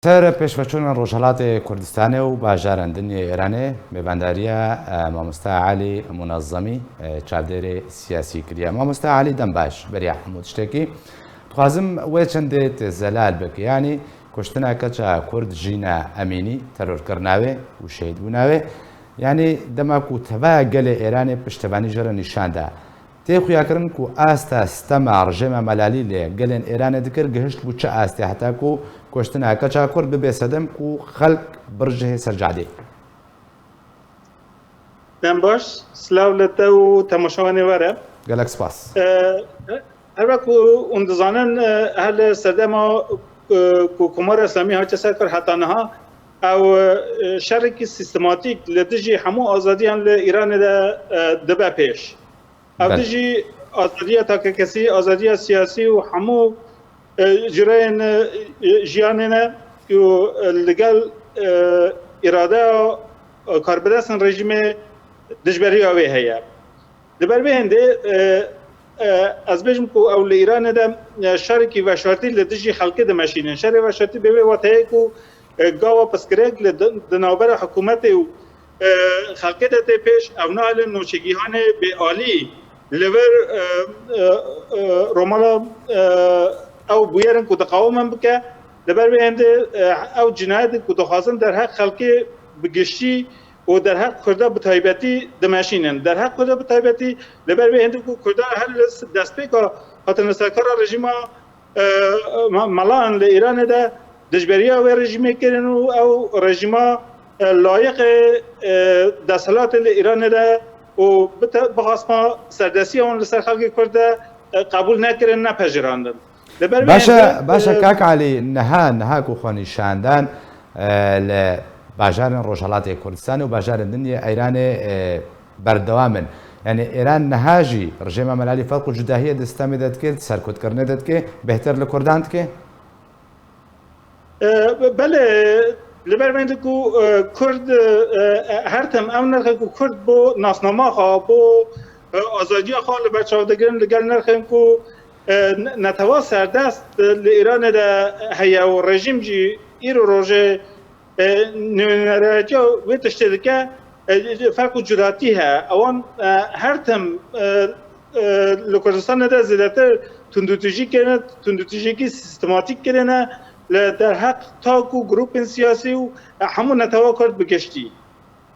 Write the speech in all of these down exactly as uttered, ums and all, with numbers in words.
Ser pêşveçûnên Rojhelatê Kurdistanê û bajarên din yê Îranê mêvandariya, e, Mamoste Elî Munezzemî, e, çavdêrê siyasî kiriye. Mamoste Elî, dem baş, beriya hemû tiştekî. Dixwazim wê çendê te zelal bike. Yanî kuştina keça Kurd Jîna Emînî, terorkirina wê û şehîdbûna wê. Yanî dema ku tevaya gelê Îranê piştevanî jê re nîşan da. Tê xuyakirin ku asta stema rejêma Melalî li gelên Îranê dikir gihişt bû çi astê heta ku kuştina keça Kurd bibe sedem ku xelk birjihê ser cadê. Dem baş, silav li te û temaşevanê we re. Gelek spas. E, her wek ku hûn dizanin, e, her li serdema, e, ku Komara Îslamî hatiye ser kar heta niha, ew, e, şerekî sîstematîk li dijî hemû azadiyan li Îranê de, e, dibe pêş. Ev Belê. dijî azadiya takekesî, azadiya siyasî û hemû, e, cîrayên, e, jiyanê ne û, e, li gel, e, îradeya, e, karbidestên rejîmê dijberiya wê heye. Li ber vê hêndê, e, e, ez bêjim ku ew li Îranê de, e, şerekî veşartî li dijî xelkê dimeşînin. Şerê veşartî bi vê wateyê ku, e, gava pirsgirêk li di, di navbera hikûmetê û, e, xelkê de tê pêş, ew nahêlin nûçegihanê bêalî li vir, e, e, e, romala, e, ew bûyerin ku diqawimin bike. Li ber vê hêndê, e, ew cînayetên ku dixwazin derheq xelkê bi giştî û derheq Kurda bi taybetî dimeşînin. Derheq Kurda bi taybetî li ber vê hêndê ku Kurda her li destpêka hatine serkara rejîma, e, me-, melan li Îranê de dijberiya wê rejîmê kirin û ew rejîma, e, layiqê, e, desthilatê li Îranê de û bite-, bixwasma serdestiya wan li ser xelkê Kurd de, e, qebûl nekirin, nepejirandin. Li ber vê Baş e, hêndê, baş e, e, kak Elî, niha, niha ku xwe nîşan dan, e, li bajarên Rojhelatê Kurdistanê û bajarên din yê Îranê, e, berdewam in. Yanî Îran niha jî rejêma Melalî ferq û cudahiyê di stemê de dike, di serkutkirinê de dike, bêhtir li Kurdan dike? E, belê, li ber vê hêndê ku, e, Kurd, e, e, her tim ew nirxê ku Kurd bo nasnama xwe, bo, e, azadiya xwe li ber çav digirin, li gel nirxên ku, e, ne-, netewa serdest, e, li Îranê de heye û rejîm jî îro rojê, e, nûnerayetiya wê tiştê dike, e, ferq û cudatî heye. Ewan, e, her tim, e, e, li Kurdistanê de zêdetir tundûtîjî kirine, tundûtîjiyekî sîstematîk kirine li derheq tak û grûpên siyasî û, e, hemû netewa Kurd bi giştî.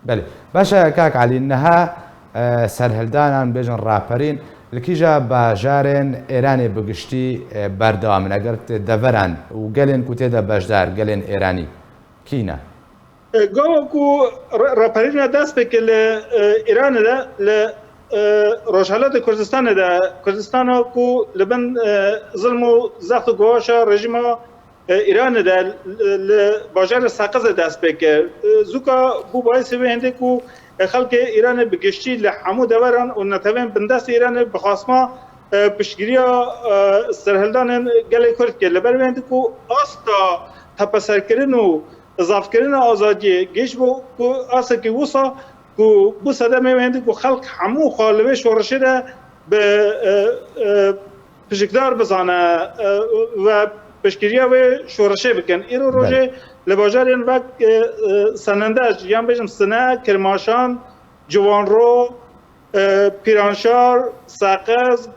Belê. Baş e, kak Elî, niha, e, serhildanan bêjin raperîn li kîja bajarên Êranê bi giştî, e, berdewam in? Eger tê deveran û gelên ku tê de beşdar, gelên Êranî kî ne? E, gava ku re-, raperîna dest pê kir li, e, Îranê de, li, e, Rojhelatê Kurdistanê de, Kurdistana ku li bin, e, zilm û zext û guhaşa rejîma, e, Îranê de, li, li bajarê Seqizê dest pê kir. E, zûka bû baisê wê hêndê ku, e, xelkê Îranê bi giştî li hemû deveran û netewên bindestê Îranê bi xwasma, e, piştgiriya, e, serhildanên gelê Kurd kir. Li ber wê hêndê ku asta tepeserkirin û zafkirina azadiyê gihîşt bo ku asekî wisa ku bû sedemê wê hêndî ku xelk hemû xwe li vê şoreşê de bi, e, e, pişikdar bizane, e, ve piştgiriya wê şoreşê bikin. Îro Belê. rojê li bajarên wek, e, e, Senendej, yan bêjim Sine, Kirmaşan, Ciwanro, e, Pîranşar, Seqiz,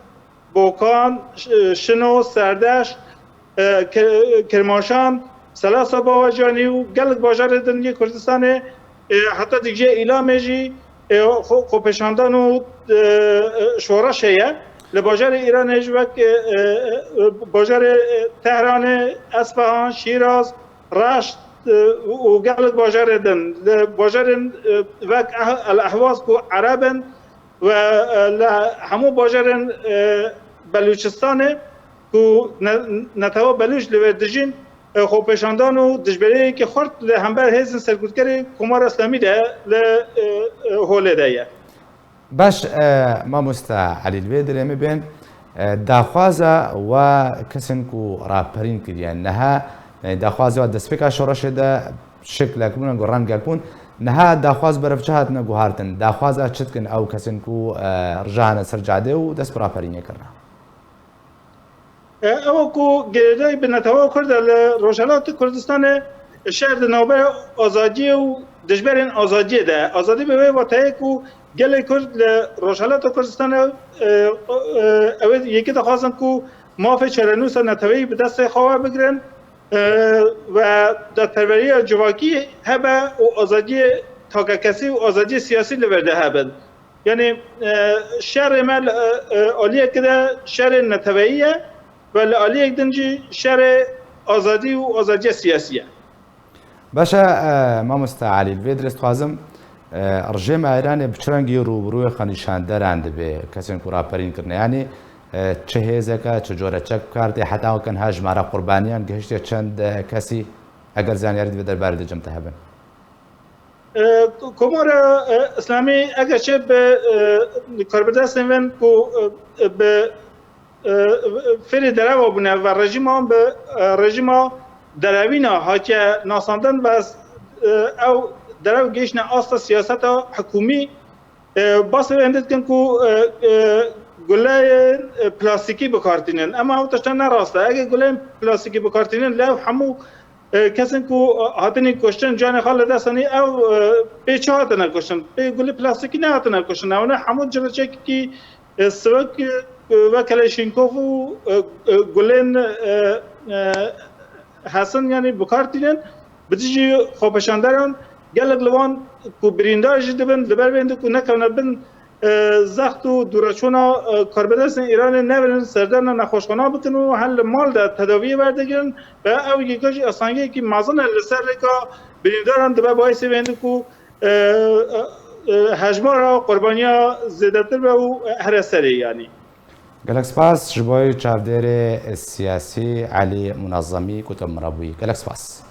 Bokan, Ş-, Şino, Serdeş, e, Ke-, Kermanşan, Selasa Bawecanî û gelek bajarê din yê Kurdistanê, e, heta digihê Îlamê jî, e, xwe-, xwepêşandan û, e, e, şoreş heye. Li bajarê Îranê jî wek, e, e, e, bajarê, e, Tehranê, Esfahan, Şîraz, Reşt, e, û, û gelek bajarê din. Li bajarên, e, wek Eh-, El Ehwaz ku Ereb in, Ve, e, li hemû bajarên, e, Belûçistanê ku ne-, netewa Belûç li wê dijîn, e, xwepêşandan û dijberiyekî xurt li hember hêzên serkutkerê Komara Îslamî de li, e, e, holê de ye. Baş, e, mamosta Elî, li vê dirê min bên, e, daxwaza wa kesên ku raperîn kiriye niha, e, daxwaza wa destpêka şoreşê de şiklek bûn, ku rengek bûn. Niha daxwaz berevçe hatine guhartin. Daxwaza çi dikin ew kesên ku, e, rijane ser cadê û dest bi raperînê kirine? E, ew ku girêdayî bi netewa Kurd e li Rojhelatê Kurdistanê, şer di navbera azadiyê û dijberên azadiyê de. Azadî bi wê wateyê ku gelê Kurd li Rojhelata Kurdistanê, e, e, ew ê yekê dixwazin ku mafê çarenûsa neteweyî bi destê xwe we bigirin, e, ve dadperweriya civakî hebe û azadiyê takekesî û azadiyê siyasî li vir de hebin. Yanî, e, şerê me li, e, e, aliyekê de şerê neteweyî ye ve li aliyek din jî şerê azadî û azadiya siyasî ye. Baş e, e, mamoste Elî, li vê dirê dixwazim, e, rejîma Îranê bi çi rengî rûbirûyê xwe nîşanderan dibe, kesên ku raperîn kirine? Yanî, e, çi hêzeke, çi cure çek bi kar tê, heta weke niha jimara qurbaniyan gihiştiye çend, e, kesî? Eger zanyarî di vê derbarê de cem te hebin. E, Komara, e, Îslamî, eger çi bi, e, karbidestên wen ku, e, bi, e, fêrê derewa bûne ve rejîma bi, e, rejîma derewîna hatiye nasandin ve, e, ew derew gihiştine asta siyaseta hikûmî, e, basê wen dikin ku, e, e, guleyên, e, plastîkî bikartînin. Ema ew tişta ne rast e. Eger guleyên plastîkî bikartînin, lê ew hemû, e, kesên ku hatinî kuştin, canê xwe li dest anî, ew, e, pê çi hatine kuştin? Pê gulê plastîkî nehatine kuştin. Ew ne hemû ciriçekî, e, sivik, e, ve Keleşînkov û, e, e, gulên, e, e, hesin, yanî bikartînin. Bi dijî xwepêşanderan, gelek li wan ku birîndar jî dibin, li ber vê de ku nekevne bin, e, zext û dûreçûna, e, karbidestên Îranê neverin serdana nexweşxana bikin û her li mal de tedawiyê werdigirin ve ew yeka jî asangiyekî mezin e li ser rêka birîndaran dibe baisê vê de ku, e, e, e, hejmara qurbaniya zêdetir be û here serê yanî. Gelek spas ji bo çavdêrê siyasî Elî Munazemî ku tu min re bûyî. Gelek spas.